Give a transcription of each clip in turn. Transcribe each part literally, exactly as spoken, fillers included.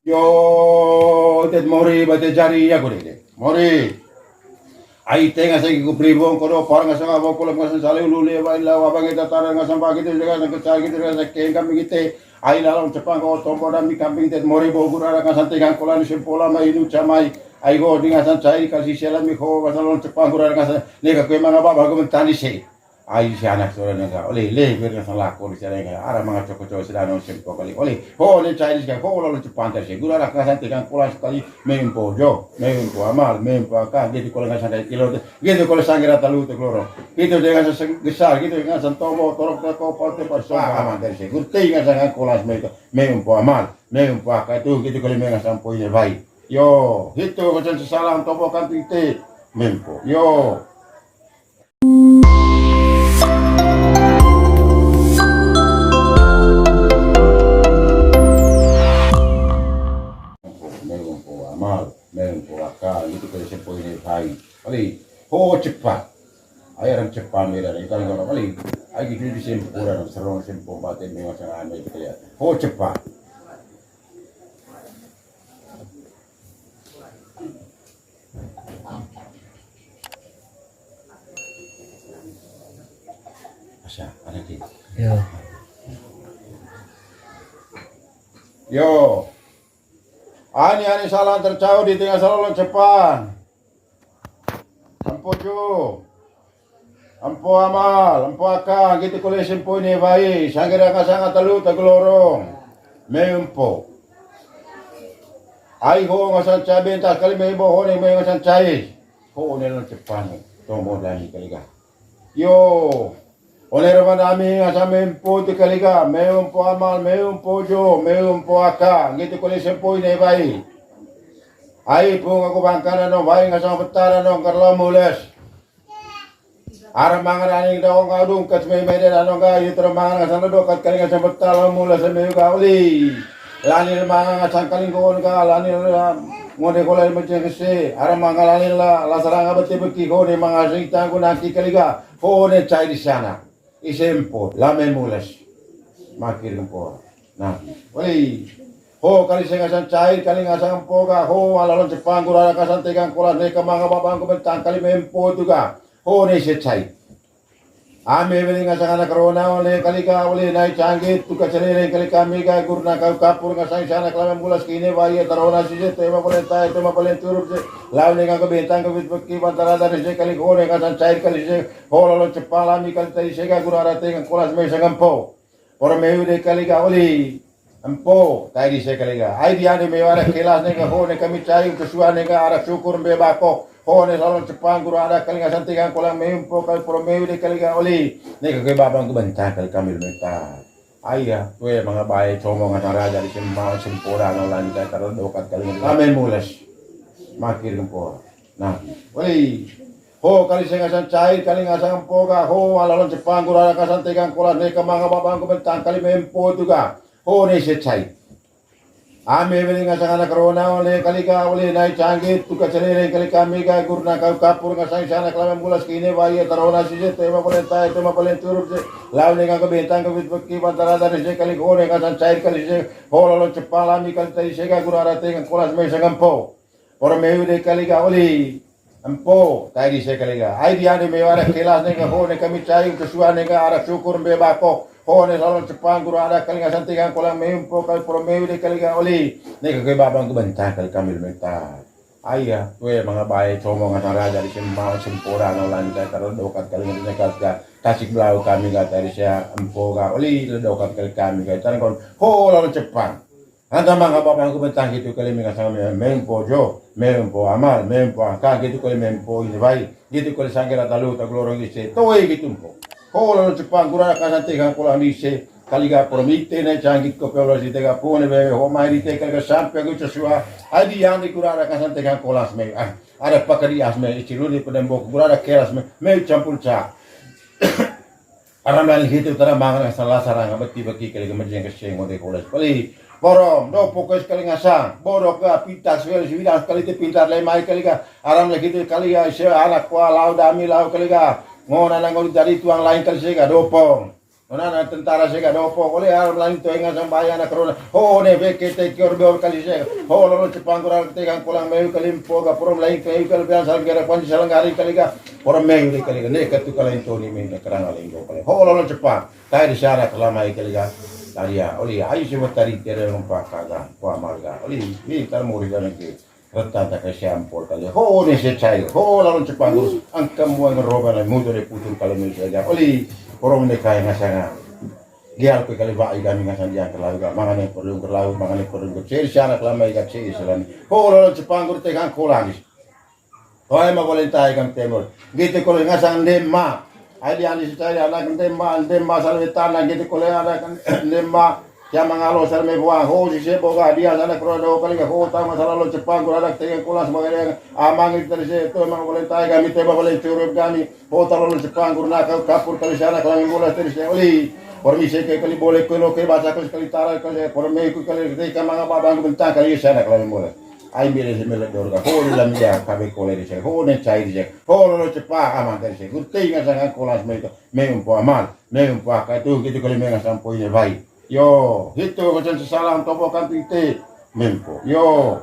Yo, tet mori, bate jari, ya, kode, de. Mori. Ai, tenga segi ku pribong, kodo, par, ngasang, abo, kolom, ngasang, sale, ulu, le, wain, lawa, bangi, tatara, ngasang, bagi, te, ngasang, kesal, gitu, ngasang, keng, kami, gitu. Ai, lalong, cepang, ko, tombo, dami, kambing, tet mori, bogur, ara, ngasang, tegang, kolan, sempola, mai, inu, camai. Ai, go, di, ngasang, cai, kasih, sela, mi, ko, ngasang, lon, cepang, gura, ngasang, neka, kue, manga, baba, go, mentani, se. Ai, si anak sore nengka, ole, le, ber ngasang lako di sore nengka, ara manga coko-coko sedano sempo kali, ole, ho, ne cai di sika, ho, lalo cepan terse, gura rak ngasang tegang kolas kali, mempo jo, mempo amal, mempo aka, gitu kole ngasang kai kilo, gitu kole sanggira talu te keloro, gitu dengan ngasang gesar, gitu dengan ngasang tombo, torok, teko, pote, pasong, aman terse, gurte ngasang kolas, mempo amal, mempo aka itu, gitu kole ngasang poine bai. Yo, itu ngasang sesalang tombo kan tite, mempo, yo. Melumpo amal, melumpo aka, gitu kali sempo ini hai. Kali, ho cepat. Ayo orang cepat beda dari kali orang kali. Ayo gitu di sempo orang serong sempo batin dengan sangat gitu ya. Ho cepat. Asa, ada di. Yo. Yo. Ani, ani salah tercau di tengah salah lon cepan. Ampo jo. Ampo amal, ampo aka, gitu kole sempo ini bai, sanggira ngasang talu tagulorong. Mempo. Ai ho ngasang cabe, entah kali mempo ho ne, me ngasang cai. Ho ne lon cepan, tombo dani kali ga. Yo. One rama dami ngasang mempo tu kali ga, mempo amal, mempo jo, mempo aka, gitu kole sempo ini bai. Ai pung aku bangkana no, bai ngasang petara no, ngarlo mules. Ara mangan aning daong adung kat mei mei de danong ga, yu ter mangan ngasang dokat kaling ngasang betal mula semeu ga uli. Lani mangan ngasang kaling gon ga, lani ngonde kola menceng kese. Ara mangan lani la, la sarang abet beki kone mangan sing tanggu naki kali ga. Kone cai di sana. Isempo, lame mules. Makir kempor. Nah, uli. Ho kali sing ngasang cai, kali ngasang empo ga, ho alalon cepang gura ngasang tegang kola neka manga babang ko bentang kali mempo tu ga. Ho ne se cai. Ame beli ngasang anak rona, ole kali ka, ole nai canggih, tuka celele kali kami ga, gurna kau kapur ngasang sana kelama mulas kine, wai tarona sise, tema polen tai, tema polen turup se, lau ne nganggo bentang, kebit beki, bantara dari se kali, kone ngasang cair kali se, ho lolo cepang lami kali tadi se ga, gura rate ngang kolas me sangampo. Poro meu de kali ga oli. Empo, tai di se kali ga. Ai di anu meu arak kelas ne ga ho ne kami cai, kesuan ne ga arak syukur mbe bako. Ho ne salon cepang guru arak kali ga santi ga kolang meu empo kali poro meu de kali ga oli. Ne ga ke babang ku bantang kali kami lu meta. Ai ya, tue manga bae comong acara jadi sema sempora no lanjut acara dokat kali ga. Kami mules. Makir kempor. Nah, oli. Ho kali se ngasang cai, kali ngasang empo ga, ho alalon cepang guru arak ngasang tegang kolas ne ka manga babang ku bentang kali mempo tu ga. Ho ne se cai. Ame beli ngasang anak rona, ole kali ka, ole nai canggih, tuka celele kali kami ga, gurna kau kapur ngasang sana kelama mulas kine, wai tarona sise, tema polen tai, tema polen turup se, lau ne nganggo bentang, kebit beki, bantara dari se kali, ho ne ngasang cair kali se, ho lolo cepang lami kali tadi se ga, guru arak tegang kolas me sangampo. Poro meu de kali ga oli. Empo, tai di se kali ga. Ai di anu meu arak kelas ne ga ho ne kami cai, kesuan ne ga arak syukur mbe bako. Ho ne salon cepang guru arak kali ga santi ga kolang meu empo kali poro meu de kali ga oli. Ne ga ke babang ku bentang kali kami lu meta. Ai ya, tue manga bae comong acara jadi sema sempora no lanjut acara dokat kali ga ne ga tasik belau kami ga tadi sia empo ga oli dokat kali kami ga tadi kon. Ho lalu cepang. Anta manga babang ku bentang gitu kali mengasang me-, mempo jo, mempo amal, mempo angka gitu kali mempo ini bai, gitu kali sangkira talu tak lorong ise, toe gitu empo. Ko lalu cepang guru arak ngasang tegang kolas ise, kali ga poro mite ne canggih ko polo si tega pone bebe ho mai di tega sampe ku cesua, ai di yang di guru arak ngasang tegang kolas me, ah, ada pakadi as me, iciluni pedembok guru arak kelas me, me campur ca. Aram lani hitu tara mangan ngasang lasarang beti beki kali ga mejeng keseng ngonde kolas. Kali, borom, do pokoknya sekali ngasang. Bodoh ke pintar sekali, si bidang sekali te pintar le mai kali ga. Aram lani hitu kali ya, se anak kua lau dami lau kali ga. Ngona nangon jadi tuang lain kali se ga dopong. Nona na tentara sega dopo kole, aram lain tu enga sampai anak corona. Ho ne beke te kior beor kali sega. Ho lolo Jepang kurang te kang kolang meu kalimpo ga porom lain tu eu kali biasa gara panji salang hari kali ga. Porom meu de kali ga. Ne katu kalain tu ni meu kerang lain go kali. Ho lolo Jepang. Tai di syarat lama kali ga. Taria, oli, ayu sebatari tiada lupa kaga. Wa marga. Oli, ni tar muri dan ke. Reta ta kai siampol kali. Ho ne se cai. Ho lawan Jepang guru. Angkam mua ngeroba na mudo de putur kali Indonesia aja. Oli, orang ne kai ngasanga. Gial pe kali ba iga mi ngasang diang kerlau ga. Mangane perlu kerlau, mangane perlu ke. Ceri syarat lama iga ceri selani. Ho lawan Jepang guru tegang kolani. Ho ema kolentai kan temur. Gitu kole ngasang dema. Ai di andi sicai anak ndemba, ndemba salwe tanah gitu kole anak ndemba. Kia mangalo salme buang ho si sebo ga dia sana kuro do kali ga ho tama salalo Jepang kuro anak tega kula sebagai dia amang itu tadi se tu emang boleh tai kami teba boleh curup kami ho talalo Jepang kuro nak kapur kali sana kelangi bola tadi se oli. Permisi ke kali boleh kelo ke baca kali tara kali permi ku kali teka mangapa bangku bentang kali sana kelangi bola. Ai mele se mele dorga ho dalam dia kabe kole di se ho ne cai di se ho lolo Jepang aman tadi se gurtei ngasang kolas mereka. Mempo amal, mempo aka itu gitu kali menga sampo ini baik. Yo, itu kocen sesalang topo kamping te. Mempo. Yo.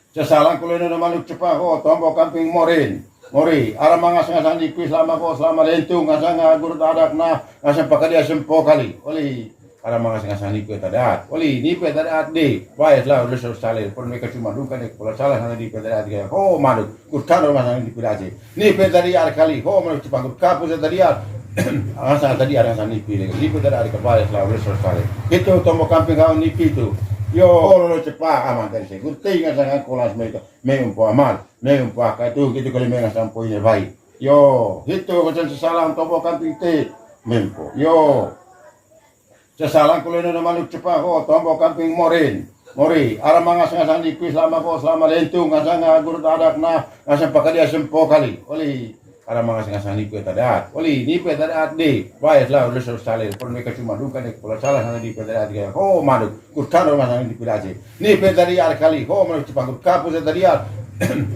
Sesalang kulino na manuk cepa ho, tompo kamping morin. Mori, ara mangas ngasang di kuis lama ko selama lentung ngasang agur tadak na ngasang pakadia sempo kali. Oli, ara mangas ngasang di kuis tadak. Oli, ni kuis tadak de. Baik lah, udah selesai. Pun mereka cuma duka deh, kalau salah sana di kuis tadak. Ho, manuk. Kurkano masang nipi daje. Nipi tadi ar kali, ho mana cipanggur kapu sa tadi ar. Asa tadi ar asa nipi lagi. Nipi tadi ar kepala selalu resource kali. Itu tombo kamping kawan nipi itu. Yo, lo cepa aman tadi saya. Gurti ngasang kolas mereka. Mempo aman, mempo aka itu gitu kali mengasang poinnya baik. Yo, itu kocen sesalang tombo kamping te. Mempo. Yo. Sesalang kulino na manuk cepa ho, tombo kamping morin. Mori, ara mangas ngasang di kuis lama ko selama lentung ngasang agur tadak na ngasang pakadia sempo kali. Oli, ara mangas ngasang di kuis tadak. Oli, ni kuis tadak de. Baik lah, udah selesai. Pun mereka cuma duka deh, kalau salah sana di kuis tadak. Ho, manuk. Kurkano masang di kuis tadak. Nipi tadi ar kali, ho mana cipanggur kapu sa tadi ar.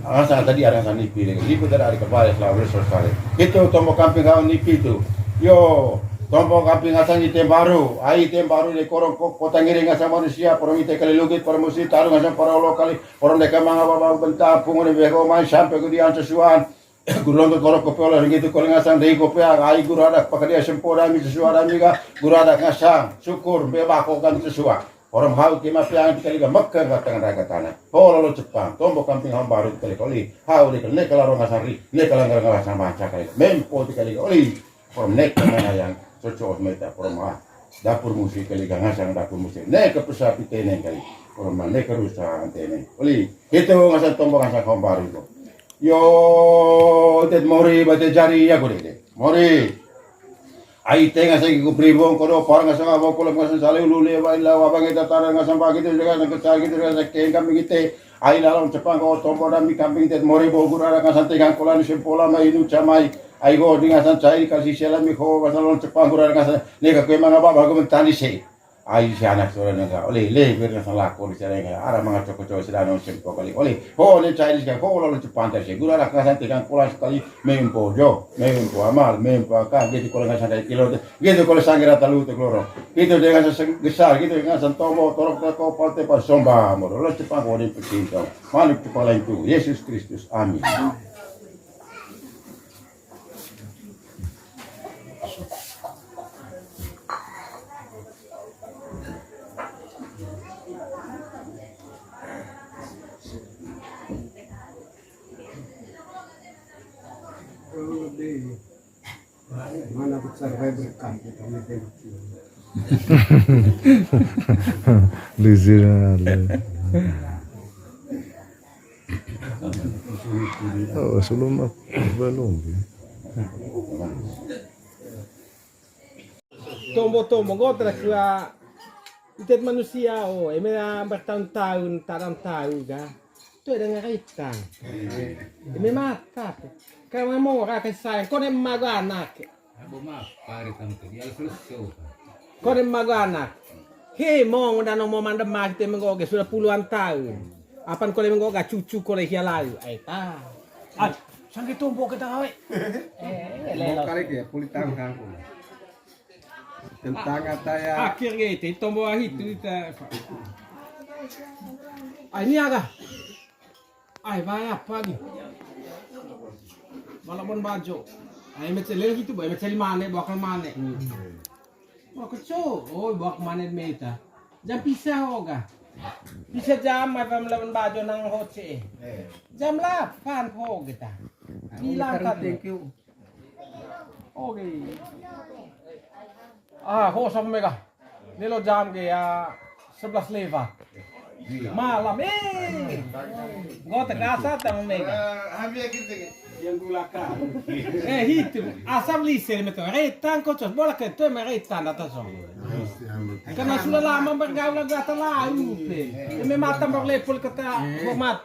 Asa tadi ar asa nipi lagi. Nipi tadi ar kepala selalu resource kali. Itu tombo kamping kawan nipi itu. Yo, tombo kamping asang di tembaru. Ai tembaru di korong ko-, kota ngiring asang manusia. Porong ite kali lugit, porong musi, tarung asang para ulo kali. Porong deka manga baba bentang, pungun di beko main sampai kudian sesuan. Guru longgo korok kopi olah gitu koling asang dei kopi ai guru adak pakadia sempo dami sesuai dami ga guru adak ngasang syukur bebako kan sesuai. Orang hau kima piang kali ga mekeng katang raga tanah. Ho lolo Jepang, tombo kamping hau baru kali kali. Hau di kali ne kala rong asang ri, ne kala ngal ngal asang banca kali. Mempo di kali oli. Orang ne kala yang cocok meta orang mah. Dapur musik kali ga ngasang dapur musik. Ne ke pesapi teneng kali. Orang mah ne ke rusak teneng. Oli, itu ngasang tombo ngasang hau baru ko. Yo, tet mori, bate jari, ya, kode, de. Mori. Ai, tenga segi ku pribong, kodo, par, ngasang, abo, kolom, ngasang, sale, ulu, le, ba, ila, wa, bangi, tatara, ngasang, bagi, tu, jaga, ngasang, kecil, gitu, jaga, ngasang, keng, kambing, ite. Ai, lalong, cepang, ko, tombo, dami, kambing, tet mori, bo, gura, ngasang, tegang, kolan, sempola, mai, inu, camai. Ai, go, di, ngasang, cai, kasih, selami, ko, ngasang, lalong, cepang, gura, ngasang, nega, kue, manga, ba, bago, mentani, se. Ai si anak sore nengka, oli, le, bir ngasang lako di sore nengka, ara manga coko-coko sedano sempo kali, oli, ho, le, cai di sika, ho, lo, le, cepantai si, guru anak ngasang tegang kolas kali, mempo jo, mempo amal, mempo aka, gitu kalau ngasang dari kilo, gitu kalau sanggira talu tu keloro, gitu dengan seseng-, besar, gitu dengan sentomo, torok, torok, kopal, tepa, somba, moro, lo, cepang, oli, pecintong, manuk, cepang, lain tu, Yesus Kristus, amin. Mana besar berkah kita. Lezir, le. Oh, sebelum aku belum. Tombo-tombo, nggo tera kua itet manusia, oh, eme na bertahun-tahun, tadang tahu ga. Tu ada ngarita. Eme mata tu. Karena mau rakyat sayang, kau ni mago anak. Abo maaf, pare tangke, dia selesai. Kau ni mago anak. Hei, mau udah nomo mandem mati menggoge sudah puluhan tahun. Apan kau ni menggoge cucu kau ni hia lalu. Ai ta. Ai, sangge tombo kita kawe. Eh, lelo. Kali dia, pulih tangan aku. Tentang kata ya. Akhir ge, te tombo ahi tu ita. Ah, ini aga. Ai, ba apa lagi? Ba Labuan Bajo. Ai, mecel lel gitu, ba mecel mane, bakal mane. Bakal co, oh, bak mane meta. Jam pisa hoga. Pisa jam, ai, ba Labuan Bajo nang hoce. Jam delapan ho kita. Bilang kan. Thank you. Oke. Ah, ho sama mega. Nelo jam ge ya sebelas lewat. Malam, eh. Gua terasa tang mega. Yang gulakan. Eh, itu. Asam lise meto. Retan kocos. Bola ke tu me retan atas so. Karena sudah lama bergaul lagi atas lalu. Ini mata berlepul kata hormat.